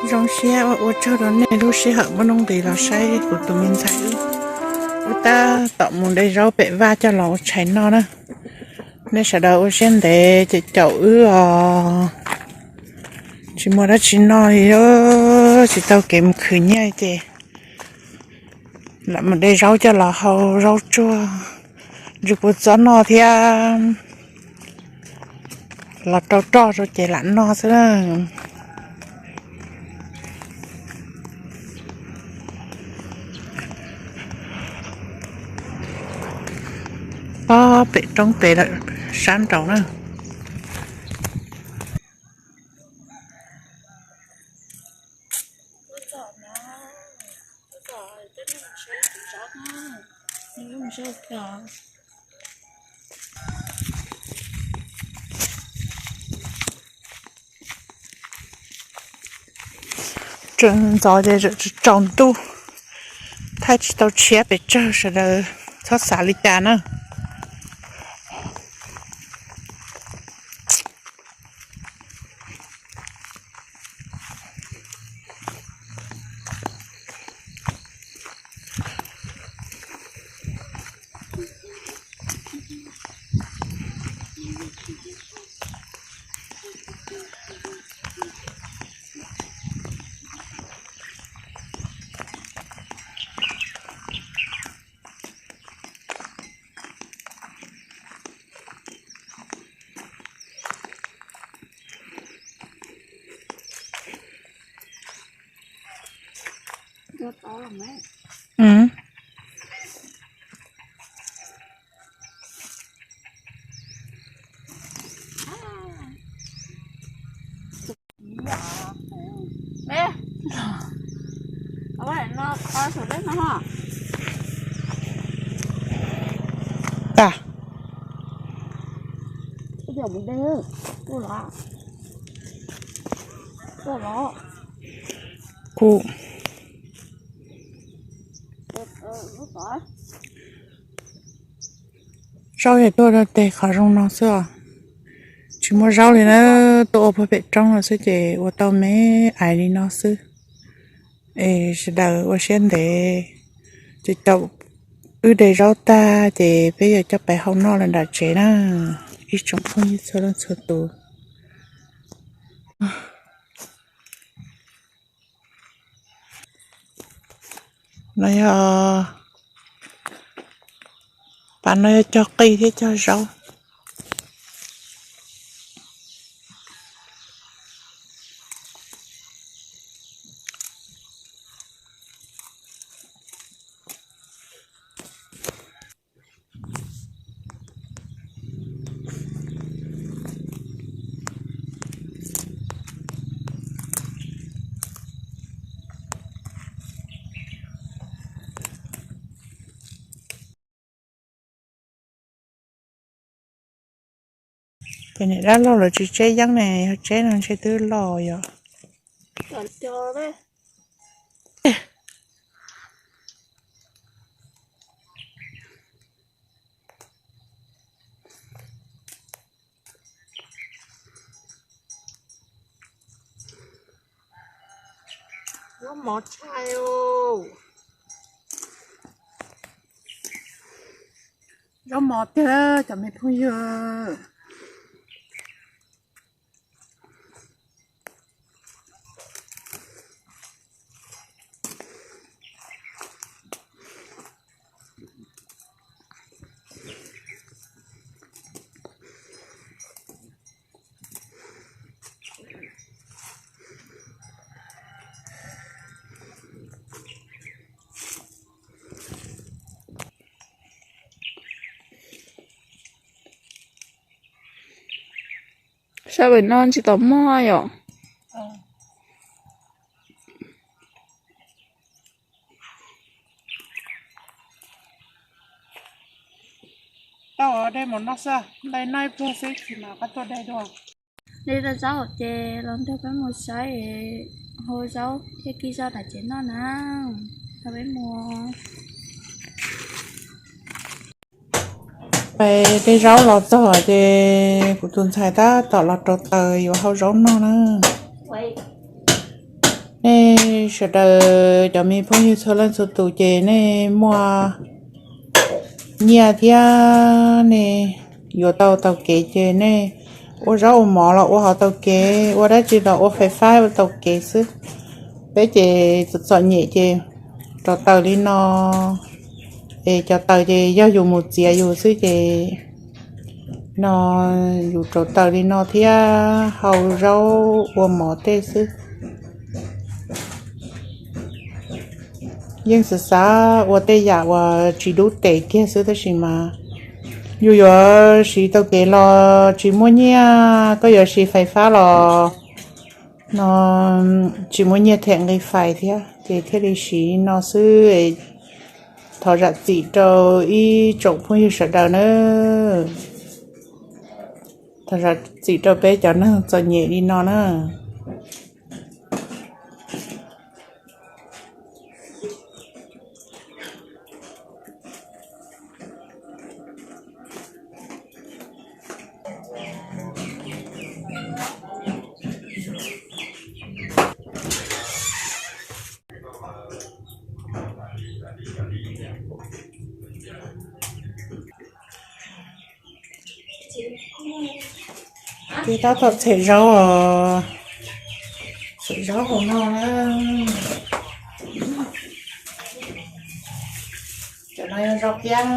Zoo siab ua tsaug rau nej lub sij hawm muaj nuj nqis los saib kuv tus me ntxhais wb tab tom mus de zaub pem vaj coj los ua tshais noj na. Nej sawv daws ua siab ntev ces caum wb os. Tsis muaj dab tsi noj li, tsis tau kev mus khwv nyiaj ces lam mus de zaub coj los hau zaub tsuag, ntsw puas txob noj thiab. Los rau roj rau ces lam noj xwb na. Ob pem roob pem lawm sab nraud na. Tseem ntxov ces tsaus ntuj, thaij tsis tau tshiab pes tsawg, sawv daws txhob xav li cas na. Tas. Kuv zaub yog tuaj rau tej qhov zoo no xwb os. Tsis muaj zaub li na, tuaj ua puag pem roob no xwb ces ua tau me ais li no xwb. Es sawv daws ua siab ntev, ces caum wb de zaub tag ces peb yuav coj pais hau noj lawm nram tsev na. Ib tsoom phooj ywg txhua leej txhua tus, no yog, pas no yog cog qij thiab cog zaub. Ces niam dab laug lawv tsis tseb yeeb ne, yog tseb no ntshe twb loj yom. Zaub mov tshais os. Zaub mov tiag cov me phooj ywg. Sab pem no tsis tau muaj yom. Tau de mus noj xwb, de noj ib pliag xwb tsis mam qab tuaj de dua. De tau zaub ces los nrog peb mus saib hau zaub thiab kib zaub nram tsev noj na. Nrog peb mus. Pais de zaub los txog ces kuv tus ntxhais tab tom los rauv taws yuav hau zaub noj na. Sawv daws cov me phooj ywg txhua leej txhua tus ces nej muaj nyiaj thiab nej yuav tau taug kev ces nej ua zaub ua mov los ua hauv taug kev, ua dab tsi los ua fais fab ua taug kev xwb. Peb ces txom txom nyem ces rauv taws li no, es cov taws ces yog yus mus txiav yus xwb ces no yus rauv taws li no thiab hau zaub ua mov tej xwb. Yeej xav xav ua tej yam uas tsis dub tes kiag xwb tab sis mas yus yuav siv taug kev los tsis muaj nyiaj, koj yuav siv fais fab los no tsis muaj nyiaj them nqi fais thiab ces thiaj li siv no xwb. Thov zam txim rau ib tsoom phooj ywg sawv daws na, thov zam txim rau peb cov neeg txom nyem li no na. Ces tab tom txhem zaub os, txhem zaub hauv no na. Cov no yog zaub iab,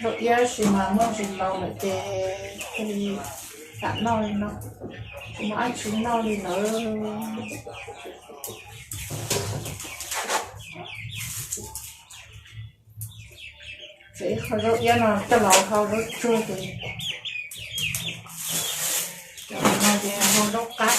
zaub iab tab sis mas muaj tsis tau lawm ces thiaj li xam noj li no, tsis muaj dab tsi noj li lawm. Tseem ib qho zaub iab no coj los hau zaub tsuag ces, cov no ces hau zaub qab.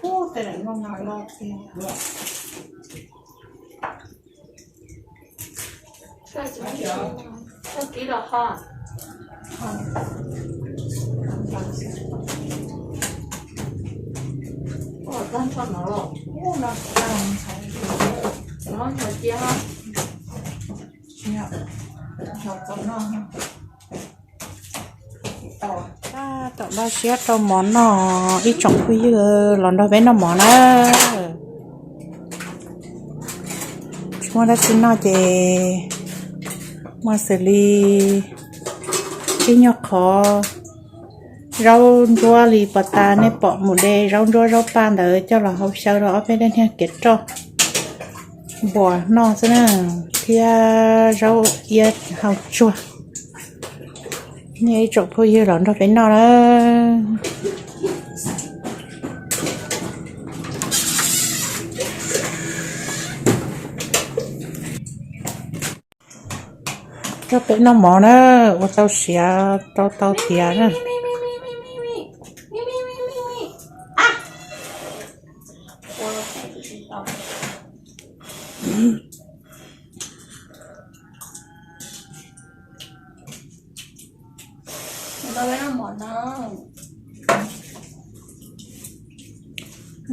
Ub, tej daim nplooj no loj tiag. Tab tom npaj siab rau mov noj, ib tsoom phooj ywg los nrog peb noj mov na. Tsis muaj dab tsi noj ces muaj xws li ib nyuag qhov zaub ntsuab li pos tas nej pom mus de zaub ntsuab zaub paj ntawd coj los hau xyaw rau ob peb daim niag kev roj npuas noj xwb na, thiab zaub iab hau tsuag. Nej ib tsoom phooj ywg los nrog peb noj na. Nrog peb noj mov na, ua tau siav rau tau tiav na.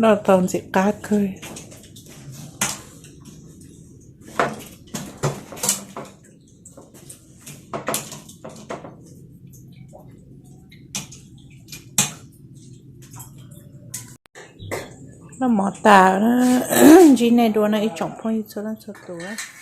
Noj tau ntxim qab kawg. Noj mov tas, ntsib nej dua no ib tsoom phooj ywg txhua leej txhua tus.